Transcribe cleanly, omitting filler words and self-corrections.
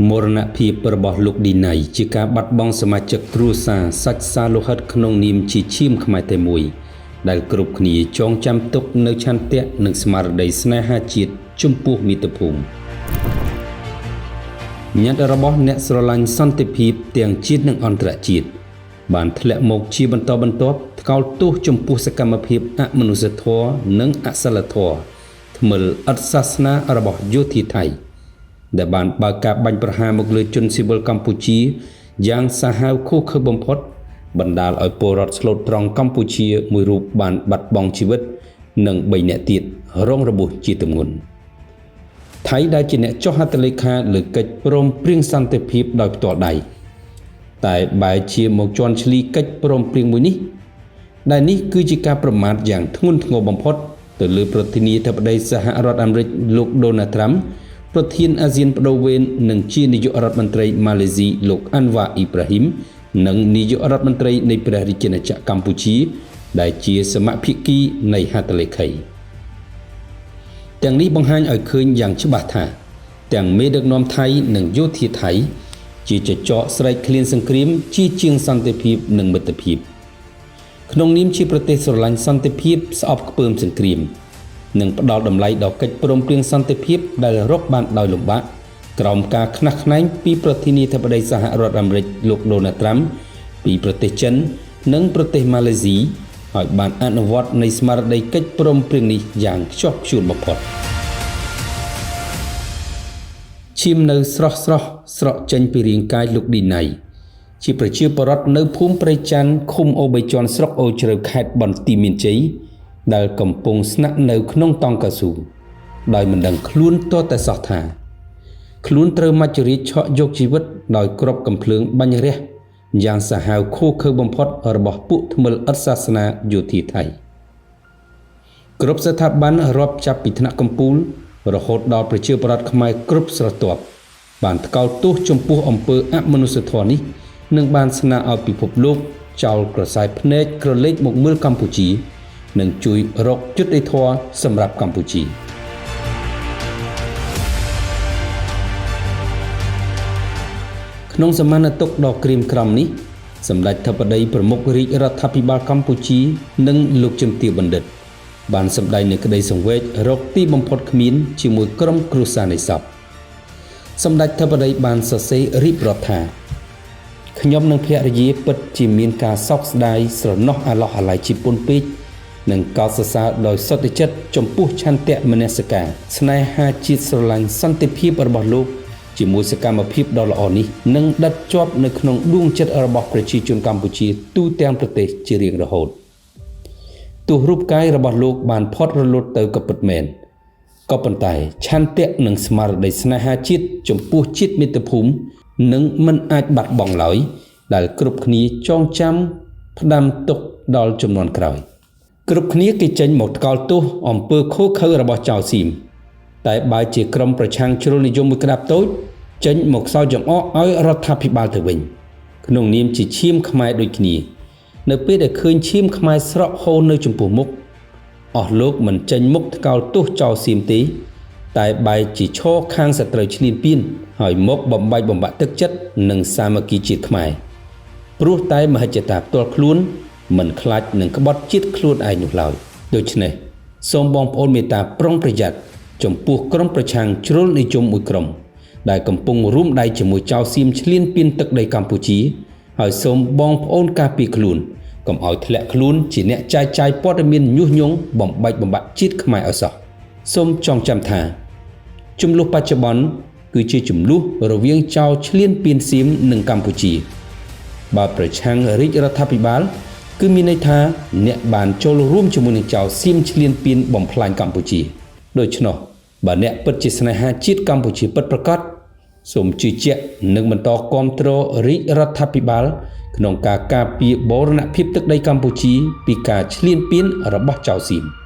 មរណភាពរបស់លោកឌីណៃជាការបាត់បង់សមាជិកគ្រួសារសាច់សារលោហិតក្នុងនាមជាឈាមខ្មែរតែមួយ ដែលគ្រប់គ្នាចងចាំទុកនៅឆន្ទៈនិងស្មារតីស្នេហាជាតិចំពោះមាតុភូមិញត្តិរបស់អ្នកស្រឡាញ់សន្តិភាពទាំងជាតិនិងអន្តរជាតិបានធ្លាក់មកជាបន្តបន្ទាប់ថ្កោលទោសចំពោះសកម្មភាពអមនុស្សធម៌និងអសិលធម៌ថ្មិលឥតសាសនារបស់យោធាថៃ ដែលបានបើកការបាញ់ប្រហារមកលើជនស៊ីវិលកម្ពុជាយ៉ាងសាហាវឃោរឃៅបំផុតបណ្ដាលឲ្យពលរដ្ឋស្លូតត្រង់កម្ពុជាមួយរូបបានបាត់បង់ជីវិត និង3នាក់ទៀតរងរបួសជាទម្ងន់ថៃដែលជាអ្នកចុះហត្ថលេខាលើកិច្ចព្រមព្រៀងសន្តិភាពដោយផ្ទាល់ដៃតែបែរជាមកជន់ឈ្លីកិច្ចព្រមព្រៀងមួយនេះដែលនេះគឺជាការប្រមាថយ៉ាងធ្ងន់ធ្ងរបំផុតទៅលើប្រធានាធិបតីសហរដ្ឋអាមេរិកលោកដូណាល់ត្រាំប្រធានអាស៊ានប្ដូរវេននិងជានាយករដ្ឋមន្ត្រីម៉ាឡេស៊ីលោកអាន់វ៉ាអ៊ីប្រាហ៊ីមនិងនាយករដ្ឋមន្ត្រីនៃព្រះរាជាណាចក្រកម្ពុជា ដែលជាសមាភាគីនៃហត្ថលេខីទាំងនេះបង្ហាញឲ្យឃើញយ៉ាងច្បាស់ថាទាំងមេដឹកនាំថៃនិងយោធាថៃជាចចកស្រែកឃ្លានសង្គ្រាមជាជាងសន្តិភាពនិងមិត្តភាពក្នុងនាមជាប្រទេសស្រឡាញ់សន្តិភាពស្អប់ខ្ពើមសង្គ្រាមនិងផ្ដល់តម្លៃដល់កិច្ចព្រមព្រៀងសន្តិភាពដែលរកបានដោយលំបាកក្រោមការខ្នះខ្នែងពីប្រធានាធិបតីសហរដ្ឋអាមេរិកលោកដូណាល់ត្រាំពីប្រទេសចិននិងប្រទេសម៉ាឡេស៊ីហើយបានអនុវត្តនៃស្មារតីកិច្ចព្រមព្រៀងនេះយ៉ាងខ្ជាប់ខ្ជួនបំផុតឈាមនៅស្រស់ស្រស់ស្រក់ចេញពីរាងកាយលោកឌីណៃជាប្រជាពលរដ្ឋនៅភូមិព្រៃច័ន្ទឃុំអូបីជាន់ស្រុកអូជ្រៅខេត្តបន្ទាយមានជ័យដែលកំពុងស្នាក់នៅក្នុងតង់កៅស៊ូដោយមិនដឹងខ្លួនទាល់តែសោះថាខ្លួនត្រូវមច្ចរាជឆក់យកជីវិតដោយគ្រាប់កាំភ្លើងបាញ់រះយ៉ាងសាហាវឃោរឃៅបំផុតរបស់ពួកថ្មិលឥតសាសនាយោធាថៃគ្រប់ស្ថាប័នរាប់ចាប់ពីថ្នាក់កំពូលរហូតដល់ប្រជាពលរដ្ឋខ្មែរគ្រប់ស្រទាប់បានថ្កោលទោសចំពោះអំពើអមនុស្សធម៌នេះនិងបានស្នើឲ្យពិភពលោកចោលក្រសែភ្នែកក្រឡេកមកមើលកម្ពុជានិងជួយរកយុត្តិធម៌សម្រាប់កម្ពុជាក្នុងសមានទុក្ខដ៏ក្រៀមក្រំនេះសម្ដេចធិបតីប្រមុខរាជរដ្ឋាភិបាលកម្ពុជានិងលោកជំទាវបណ្ឌិតបានសម្ដែងនូវក្តីសង្វេគរកទីបំផុតគ្មានជាមួយក្រុមគ្រួសារនៃសពសម្ដេចធិបតីបានសរសេររៀបរាប់ថាខ្ញុំនិងភរិយាពិតជាមានការសោកស្ដាយស្រណោះអាឡោះអាល័យជាពន់ពេកនិងកោតសរសើរដោយសុទ្ធចិត្តចំពោះឆន្ទៈមនសិការស្នេហាជាតិស្រឡាញ់សន្តិភាពរបស់លោកជាមួយសកម្មភាពដ៏ល្អនេះនឹងដិតជាប់នៅក្នុងដួងចិត្តរបស់ប្រជាជនកម្ពុជាទូទាំងប្រទេសជារៀងរហូតទោះរូបកាយរបស់លោកបានផុតរលត់ទៅក៏ពិតមែនក៏ប៉ុន្តែឆន្ទៈនិងស្មារតីស្នេហាជាតិចំពោះជាតិមាតុភូមិនឹងមិនអាចបាត់បង់ឡើយដែលគ្រប់គ្នាចងចាំផ្ដាំទុកដល់ជំនាន់ក្រោយគ្រប់គ្នាគេចេញមកថ្កោលទោសអំពើឃោរឃៅរបស់ចៅស៊ីមតែបើជាក្រុមប្រឆាំងជ្រុលនិយមមួយក្តាប់តូចចេញមកសោយចំអកឲ្យរដ្ឋាភិបាលទៅវិញក្នុងនាមជាឈាមខ្មែរដូចគ្នានៅពេលដែលឃើញឈាមខ្មែរស្រក់ហូរនៅចំពោះមុខអស់លោកមិនចេញមុខថ្កោលទោសចៅសៀមទេតែបែរជាឈរខាងសត្រូវឈ្លានពានហើយមកបំបែកបំបាក់ទឹកចិត្តនិងសាមគ្គីជាតិខ្មែរព្រោះតែមហិច្ឆតាផ្ទាល់ខ្លួនមិនខ្លាចនឹងក្បត់ជាតិខ្លួនឯងនោះឡើយដូច្នេះសូមបងប្អូនមេត្តាប្រុងប្រយ័ត្នចំពោះក្រុមប្រឆាំងជ្រុលនិយមមួយក្រុមដែលកំពុងរួមដៃជាមួយចៅសៀមឈ្លានពានទឹកដីកម្ពុជាហើយសូមបងប្អូនការពារខ្លួនកុំឲ្យធ្លាក់ខ្លួនជាអ្នកចែកចាយព័ត៌មានញុះញង់បំបែកបំបាក់ជាតិខ្មែរឲ្យសោះសូមចងចាំថាចំនួនបច្ចុប្បន្នគឺជាចំនួនរវាងចៅឈ្លានពានសៀមនិងកម្ពុជាបើប្រឆាំងរាជរដ្ឋាភិបាលគឺមានន័យថាអ្នកបានចូលរួមជាមួយនឹងចៅសៀមឈ្លានពានបំផ្លាញកម្ពុជាដូច្នោះបើអ្នកពិតជាស្នេហាជាតិកម្ពុជាពិតប្រាកដសូមជឿជាក់និងបន្តគាំទ្ររាជរដ្ឋាភិបាលក្នុងការការពារបូរណភាពទឹកដីកម្ពុជាពីការឈ្លានពានរបស់ចៅសៀម។